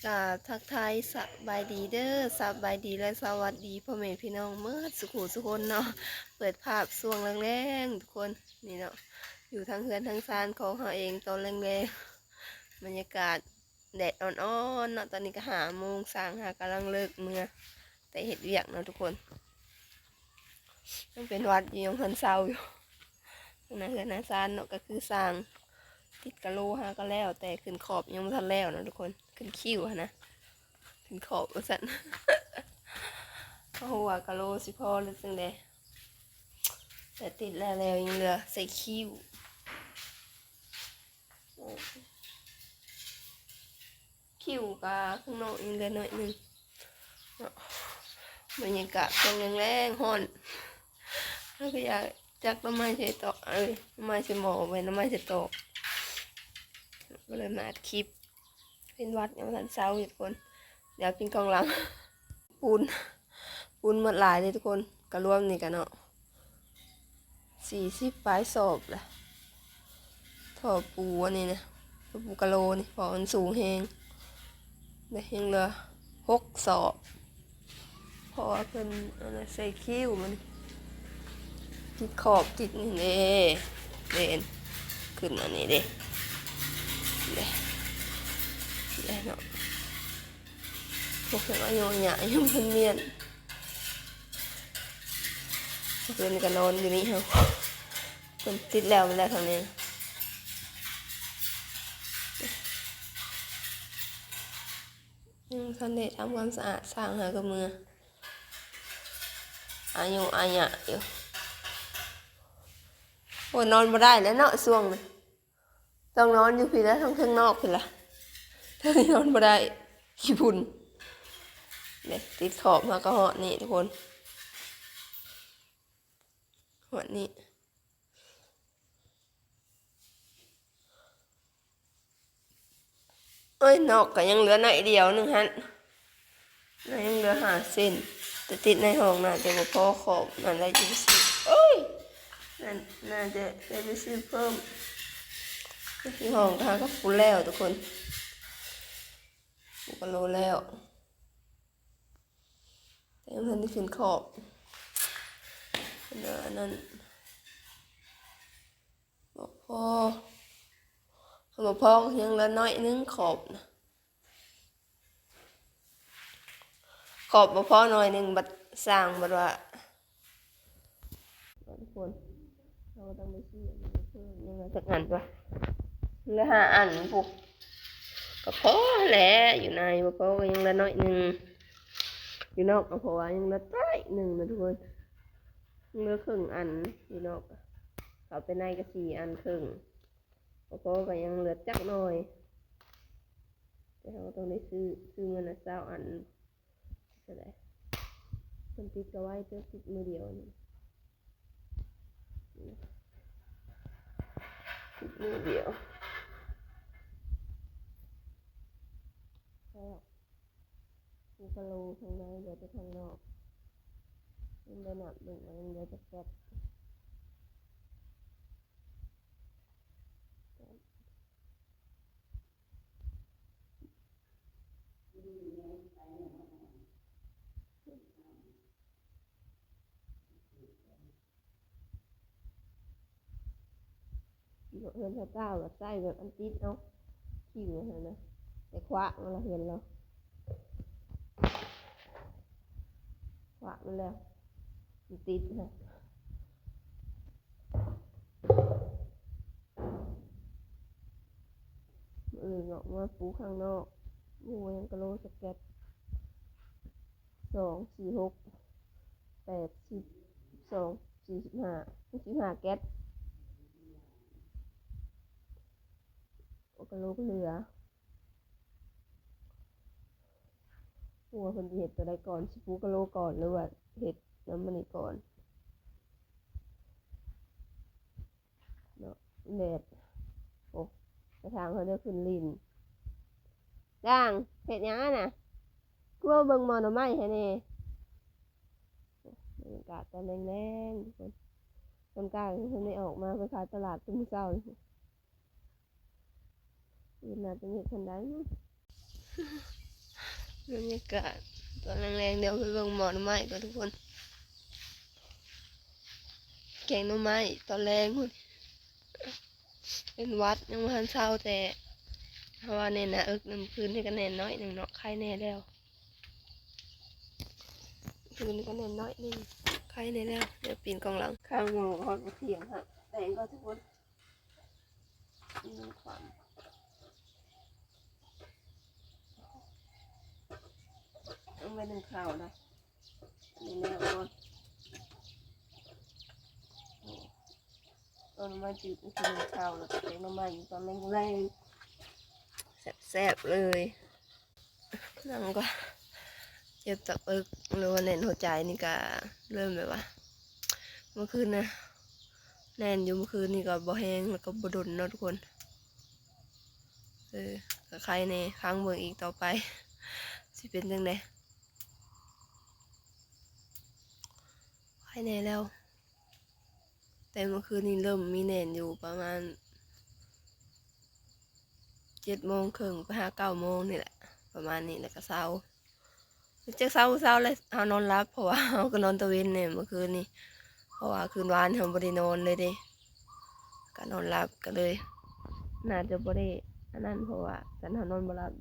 ກະທັກທາຍສະບາຍດີເດີ ສະບາຍດີ ແລະ ສະຫວັດດີພໍ່ແມ່ພີ່ນ້ອງໝົດສູ່ຜູ້ສູ່ຄົນເນາະ. ເປີດພາບຊ່ວງແລງໆ ທຸກຄົນ ນີ້ເນາະ ຢູ່ທາງເຮືອນທາງຊານຂອງເຮົາເອງຕອນແລງໆ ບັນຍາກາດແດດອ່ອນໆ ເນາະ. ຕອນນີ້ກະຫ້າໂມງ ຊ່າງຫາກຳລັງເລີກເມືອແຕ່ເຮັດວຽກເນາະທຸກຄົນ. ຍັງເປັນຫວັດຢູ່ ຍັງບໍ່ທັນເຊົາຢູ່. ທາງໜ້າເຮືອນໜ້າຊານເນາະ ກະຄືສ້າງຕິດກະໂຫຼຫາກະແລ້ວ ແຕ່ຂຶ້ນຂອບຍັງບໍ່ທັນແລ້ວເນາະທຸກຄົນ ຂຶ້ນຄິ້ວຫັ້ນນະ ຂຶ້ນຂອບວ່າຊັ້ນ. ເຮົາຮູ້ວ່າກະໂຫຼຊິພໍຫຼືຈັ່ງໃດ ແຕ່ຕິດແລ້ວແລ້ວ ຍັງເຫຼືອໃສ່ຄິ້ວ. ຄິ້ວກະຂ້າງນອກຍັງເຫຼືອໜ້ອຍໜຶ່ງເນາະ. ບັນຍາກາດຊ່ວງແລງໆ ຮ້ອນ ເຮົາກະຢາກຈັກໜໍ່ໄມ້ໃສ່ຕອກ ເອີ ໜໍ່ໄມ້ໃສ່ໝໍ້ ແມ່ນໜໍ່ໄມ້ໃສ່ຕອກ ກະເລີຍມາອັດຄລິບ. ເປັນຫວັດຍັງບໍ່ທັນເຊົາທຸກຄົນ ດຽວເປັນກອງຫຼັງ. ປູນ ປູນໝົດຫຼາຍເດ້ທຸກຄົນ ກະລວມນີ້ກະເນາະ ສີ່ສິບປາຍສອບລະ ທໍ່ປູອັນນີ້ນະ ທໍ່ປູກະໂຫຼນີ້ ເພາະມັນສູງແຮງ ແລະ ຍັງເຫຼືອຫົກສອບ ເພາະວ່າເພິ່ນອັນນັ້ນໃສ່ຄິ້ວມັນ ຕິດຂອບຕິດນີ້ເດ້ ເດ້ ຂຶ້ນອັນນີ້ເດ້ ເດ້ ເດ້ເນາະ. ພວກເພິ່ນອາຍຸຍະຍັງບໍ່ທັນມ້ຽນ ເພິ່ນກະນອນຢູ່ນີ້ເຮົາ ເພິ່ນຕິດແລ້ວແມ່ນແລ້ວທາງນີ້ ຍັງບໍ່ທັນໄດ້ທຳຄວາມສະອາດ ຊ່າງຫາກະເມືອ ອາຍຸອາຍະຢູ່. ໂອ້ຍ ນອນບໍ່ໄດ້ແລ້ວເນາະຊ່ວງນີ້ ຕ້ອງນອນຢູ່ພີ້ແຫຼະ ທາງເທິງນອກພີ້ລະ ທາງນີ້ນອນບໍ່ໄດ້ ຂີ້ຝຸ່ນເດ້. ຕິດຂອບມາກະຮອດນີ້ທຸກຄົນ ຮອດນີ້. ໂອ້ຍ ນອກກະຍັງເຫຼືອໜ້ອຍດຽວໜຶ່ງຫັ້ນ ຍັງເຫຼືອຫ້າເຊັນ ແຕ່ຕິດໃນຫ້ອງໜ້າຈະບໍ່ພໍຂອບ ໜ້າຈະໄດ້ໄປຊື້ ໂອ້ຍ ໜ້າ ໜ້າຈະໄດ້ໄປຊື້ເພີ່ມ. ທີ່ຫ້ອງກະຫາກະປູແລ້ວທຸກຄົນ ປູກະໂຫຼແລ້ວ ແຕ່ຍັງບໍ່ທັນໄດ້ຂຶ້ນຂອບ ອັນນັ້ນ ບໍ່ພໍ ຄັນບໍ່ພໍກະຍັງເຫຼືອໜ້ອຍໜຶ່ງຂອບນະ ຂອບບໍ່ພໍໜ້ອຍໜຶ່ງ ບັດຊ່າງບັດວ່າ ທຸກຄົນ ເຮົາກະຕ້ອງໄດ້ຊື້ອັນນີ້ເພີ່ມ ຍັງເຫຼືອຈັກອັນວະ ເຫຼືອຫ້າອັນພຸ້ນ ກະພໍແຫຼະ ຢູ່ໃນບໍ່ພໍກະຍັງເຫຼືອໜ້ອຍໜຶ່ງ ຢູ່ນອກກະເພາະວ່າຍັງເຫຼືອໜ້ອຍໜຶ່ງນະທຸກຄົນ ຍັງເຫຼືອເຄິ່ງອັນ ຢູ່ນອກ ເຂົ້າໄປໃນກະສີ່ອັນເຄິ່ງ ບໍ່ພໍກະຍັງເຫຼືອຈັກໜ້ອຍ ແຕ່ເຮົາກະຕ້ອງໄດ້ຊື້ ຊື້ມື້ລະຊາວອັນ ເທົ່າໃດ ເພິ່ນຕິດກະໄວເຕີບ ຕິດມື້ດຽວນີ້ ຕິດມື້ດຽວ ພໍ ກະໂຫຼຂ້າງໃນ ເຫຼືອແຕ່ຂ້າງນອກ ຍັງໄດ້ນັບເບິ່ງວ່າຍັງເຫຼືອຈັກແກັດ. ເຮືອນຊາວເກົ້າກະໃຊ້ແບບອັນຕິດເອົາ ຄິ້ວຫັ້ນນະ ແຕ່ຂວາກມັນລະເຮືອນລາວ ຂວາກມັນແລ້ວ ມັນຕິດຫັ້ນ. ມື້ອື່ນອອກມາປູຂ້າງນອກ ໂອ້ຍ ຍັງກະໂຫຼສະແກັດ ສອງ ສີ່ ຫົກ ແປດ ສິບ ສິບສອງ ສີ່ສິບຫ້າ ສິບຫ້າແກັດ ໂອ້ ກະໂຫຼກະເຫຼືອ. ບໍ່ຮູ້ວ່າເພິ່ນຊິເຮັດໂຕໃດກ່ອນ ຊິປູກະໂຫຼກ່ອນ ຫຼືວ່າເຮັດນຳອັນນີ້ກ່ອນເນາະ. ແດດ ໂອ້ ກະຖາງເຮົາໄດ້ຂຶ້ນຫຼິ້ນ. ດ່າງ ເຮັດຫຍັງຫັ້ນນະ? ຄືວ່າເບິ່ງໝໍ່ໜໍ່ໄມ້ໃຫ້ແດ່. ບັນຍາກາດຕອນແລງໆ ທຸກຄົນ ຕອນກາງເພິ່ນໄດ້ອອກມາໄປຂາຍຕະຫຼາດແຕ່ມື້ເຊົ້ານີ້. ອື່ນໜ້າຈະເຮັດທັນໄດ້. ບັນຍາກາດຕອນແລງໆ ດຽວໄປເບິ່ງໝໍ່ໜໍ່ໄມ້ກ່ອນທຸກຄົນ. ແກງໜໍ່ໄມ້ຕອນແລງພຸ້ນ. ເປັນຫວັດຍັງບໍ່ທັນເຊົາ ແຕ່ເຮົາວ່າແໜ້ນໜ້າເອິກນຳ ຄືນນີ້ກໍແໜ້ນໜ້ອຍໜຶ່ງເນາະ ໄຄແດ່ແລ້ວ. ຄືນນີ້ກໍແໜ້ນໜ້ອຍໜຶ່ງ ໄຄແດ່ແລ້ວ. ດຽວປີນກ້ອງຫຼັງ ຂ້າງໝໍ່ຮອດບໍ່ທ່ຽງ ແຕ່ງກ່ອນທຸກຄົນ. ມີຄວັນ ຕ້ອງໄປໜຶ້ງເຂົ້ານະ. ອັນນີ້ແລ້ວກ່ອນ. ຕົ້ນໄມ້ຈືດ ໄປກິນເຂົ້າ ແລ້ວກໍແກງໜໍ່ໄມ້ຢູ່ຕອນແລງໆ ແຊບໆເລີຍ. ນັ່ງກໍເຈັບຕາເອິກ ຫຼືວ່າແໜ້ນຫົວໃຈນີ້ກໍເລີ່ມແບບວ່າ ເມື່ອຄືນນະ ແໜ້ນຢູ່ ເມື່ອຄືນນີ້ກໍບໍ່ແຮງ ແລ້ວກໍບໍ່ດົນເນາະທຸກຄົນ. ເອີ ກໍໄຄແດ່ ຟັງເບິ່ງອີກຕໍ່ໄປ ຊິເປັນຈັ່ງໃດ. ໄຄແດ່ແລ້ວ ແຕ່ເມື່ອຄືນນີ້ເລີ່ມມີແໜ້ນຢູ່ປະມານເຈັດໂມງເຄິ່ງໄປຫາເກົ້າໂມງນີ້ແຫຼະ ປະມານນີ້ ແລ້ວກໍເຊົາ. ຈັກເຊົາບໍ່ເຊົາແຫຼະ ເຮົານອນຫຼັບ ເພາະວ່າເຮົາກໍນອນຕາເວັນແດ່ເມື່ອຄືນນີ້ ເພາະວ່າຄືນວານເຮົາບໍ່ໄດ້ນອນເລີຍເດ້ ກໍນອນຫຼັບ ກໍເລີຍໜ້າຈະບໍ່ໄດ້ອັນນັ້ນ ເພາະວ່າຄັນເຮົານອນບໍ່ຫຼັບ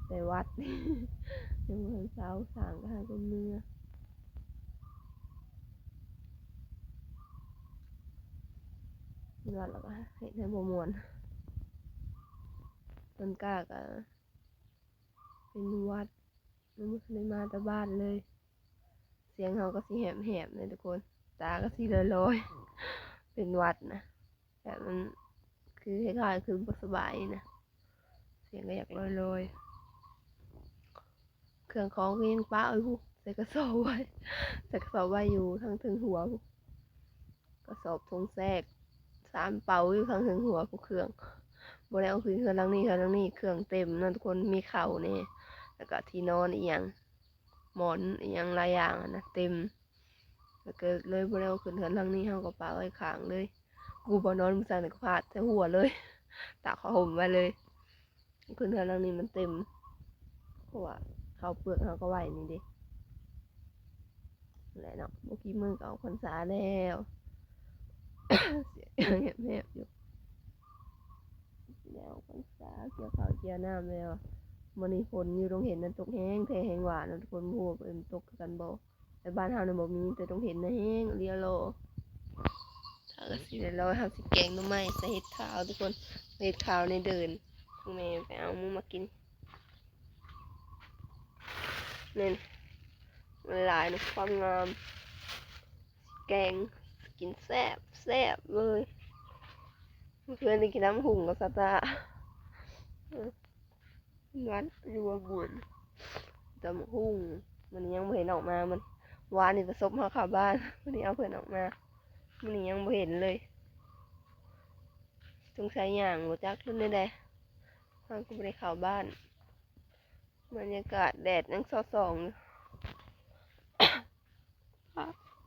ໄດ້ຫວັດ ຍັງບໍ່ທັນເຊົາ ສ້າງກໍຫາກໍເມື່ອ ເປັນຫວັດແລ້ວກໍເຮັດໃຫ້ບໍ່ມ່ວນ. ຕົ້ນກ້າກໍເປັນຫວັດ ຍັງບໍ່ທັນໄດ້ມາແຕ່ບ້ານເລີຍ. ສຽງເຮົາກໍຊິແຫບໆເລີຍທຸກຄົນ ຕາກໍຊິລອຍໆ ເປັນຫວັດນະ ແບບມັນຄືຄ້າຍໆຄືບໍ່ສະບາຍນີ້ນະ ສຽງກໍຢາກລອຍໆ. ເຄື່ອງຂອງກໍຍັງປະໄວ້ພຸ້ນ ໃສ່ກະສອບໄວ້ ໃສ່ກະສອບໄວ້ຢູ່ທາງເທິງຫົວພຸ້ນ ກະສອບຖົງແຊກສາມເປົາຢູ່ທາງເທິງຫົວພຸ້ນ ເຄື່ອງ ບໍ່ໄດ້ເອົາຂຶ້ນເຮືອນຫຼັງນີ້ ເຮືອນຫຼັງນີ້ເຄື່ອງເຕັມເນາະທຸກຄົນ ມີເຂົ້າແດ່ ແລ້ວກະທີ່ນອນອີ່ຫຍັງ ໝອນອີ່ຫຍັງຫຼາຍຢ່າງຫັ້ນນະ ເຕັມ ແລ້ວກໍເລີຍບໍ່ໄດ້ເອົາຂຶ້ນເຮືອນຫຼັງນີ້ ເຮົາກໍປະໄວ້ຂ້າງເລີຍ. ກູບໍ່ນອນມື້ເຊົ້ານີ້ກໍພາດໃສ່ຫົວເລີຍ ຕາກຜ້າຫົ່ມໄວ້ເລີຍ ຂຶ້ນເຮືອນຫຼັງນີ້ມັນເຕັມ ເພາະວ່າເຂົ້າເປືອກເຮົາກໍໄວ້ນີ້ເດ້ ແຫຼະເນາະ. ບໍ່ກີ່ມື້ກໍອອກພັນສາແລ້ວ ສຽງແຫບໆຢູ່ ແລ້ວອອກພັນສາ ກ່ຽວເຂົ້າກ່ຽວນ້ຳແລ້ວ. ມື້ນີ້ຝົນຢູ່ດົງເຫັນນັ້ນຕົກແຮງແທ້ແຮງຫວາເນາະທຸກຄົນ ບໍ່ຮູ້ວ່າເພິ່ນຕົກຄືກັນບໍ່. ແຕ່ບ້ານເຮົານະບໍ່ມີ ແຕ່ດົງເຫັນນະແຮງອີ່ຫຼີໂລ. ຖ້າກໍຊິໄດ້ລອຍ ເຮົາຊິແກງໜໍ່ໄມ້ໃສ່ເຫັດຂາວທຸກຄົນ ເຫັດຂາວໃນເດີ່ນ ແມ່ໄປເອົາມາ ມາກິນ ນີ້ ມັນຫຼາຍນະ ຄວາມງາມ ແກງກິນແຊບແຊບເລີຍ. ເມື່ອຄືນນີ້ກິນນ້ຳຫຸ່ງກັບສາຕາ ວັດຢູ່ວ່າບຸນ ຕຳບັກຫຸ່ງ ມື້ນີ້ຍັງບໍ່ເຫັນອອກມາ. ມື້ວານນີ້ປະສົບເຮົາເຂົ້າບ້ານ ມື້ນີ້ເອົາເພິ່ນອອກມາ ມື້ນີ້ຍັງບໍ່ເຫັນເລີຍ. ສົງໄສຍ່າງບໍ່ຈັກຢູ່ໃນໃດ ເຮົາກໍບໍ່ໄດ້ເຂົ້າບ້ານ. ບັນຍາກາດແດດຍັງຊໍ່ສ່ອງ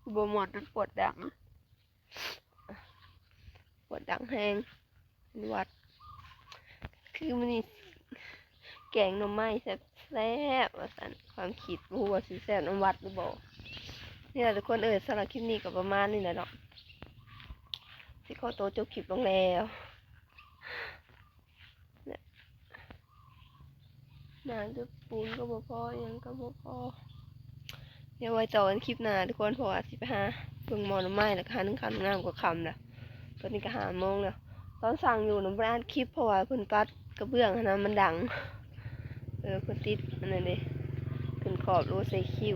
ຢູ່ ບໍ່ມ່ວນຈົນປວດດັງ. ປວດດັງແຮງ ເປັນຫວັດ. ຄືມື້ນີ້ແກງໜໍ່ໄມ້ແຊບໆ ວ່າຊັ້ນ ຄວາມຄິດ ບໍ່ຮູ້ວ່າຊິແຊບນຳຫວັດຫຼືບໍ່. ນີ້ແຫຼະທຸກຄົນເອີຍ ສຳລັບຄລິບນີ້ກໍປະມານນີ້ແຫຼະເນາະ ຊິຂໍໂຕຈົບຄລິບລົງແລ້ວ. ໜ້າຈະປູນກໍບໍ່ພໍ ຫຍັງກໍບໍ່ພໍ. ດຽວໄວ້ຕໍ່ກັນຄລິບໜ້າທຸກຄົນ ເພາະວ່າຊິໄປຫາເບິ່ງໝໍ່ໜໍ່ໄມ້ ແລ້ວກໍຫາໜຶ້ງເຂົ້າໜຶ້ງນ້ຳ ກໍຄ່ຳແລ້ວ. ຕອນນີ້ກໍຫ້າໂມງແລ້ວ. ຕອນສ້າງຢູ່ນະບໍ່ໄດ້ອັດຄລິບ ເພາະວ່າເພິ່ນຕັດກະເບື້ອງຫັ້ນນະ ມັນດັງ. ເອີ ເພິ່ນຕິດອັນນັ້ນເດ້ ຂຶ້ນຂອບ ຫຼືວ່າໃສ່ຄິ້ວ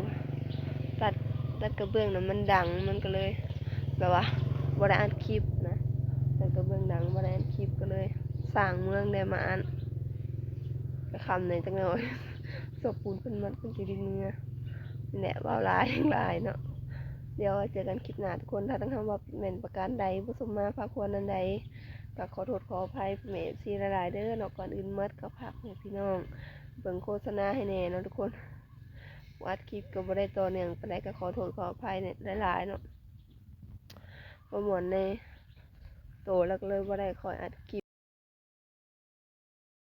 ຕັດ ຕັດກະເບື້ອງນະມັນດັງ ມັນກໍເລີຍແບບວ່າບໍ່ໄດ້ອັດຄລິບນະ. ຕັດກະເບື້ອງດັງ ບໍ່ໄດ້ອັດຄລິບ ກໍເລີຍສ້າງເມືອງໄດ້ມາອັດ ກໍຄ່ຳແດ່ຈັກໜ້ອຍ. ສອບປູນເພິ່ນມັດເພິ່ນຊິໄດ້ເມືອ. ນີ້ແຫຼະ ເວົ້າຫຼາຍຫຍັງຫຼາຍເນາະ. ດຽວເຈີກັນຄລິບໜ້າທຸກຄົນ. ຖ້າທາງເຮົາເວົ້າຜິດແມ່ນປະການໃດ ບໍ່ສົມມາພາຄວນອັນໃດ ກໍຂໍໂທດຂໍອະໄພພໍ່ແມ່ເອັຟຊີຫຼາຍໆເດີເນາະ. ກ່ອນອື່ນໝົດກໍຝາກໃຫ້ພີ່ນ້ອງເບິ່ງໂຄສະນາໃຫ້ແດ່ເນາະທຸກຄົນ. ອັດຄລິບກໍບໍ່ໄດ້ຕໍ່ເນື່ອງປານໃດ ກໍຂໍໂທດຂໍອະໄພຫຼາຍໆເນາະ. ບໍ່ມ່ວນໃນໂຕ ແລ້ວກໍເລີຍບໍ່ໄດ້ຄ່ອຍອັດຄລິບ.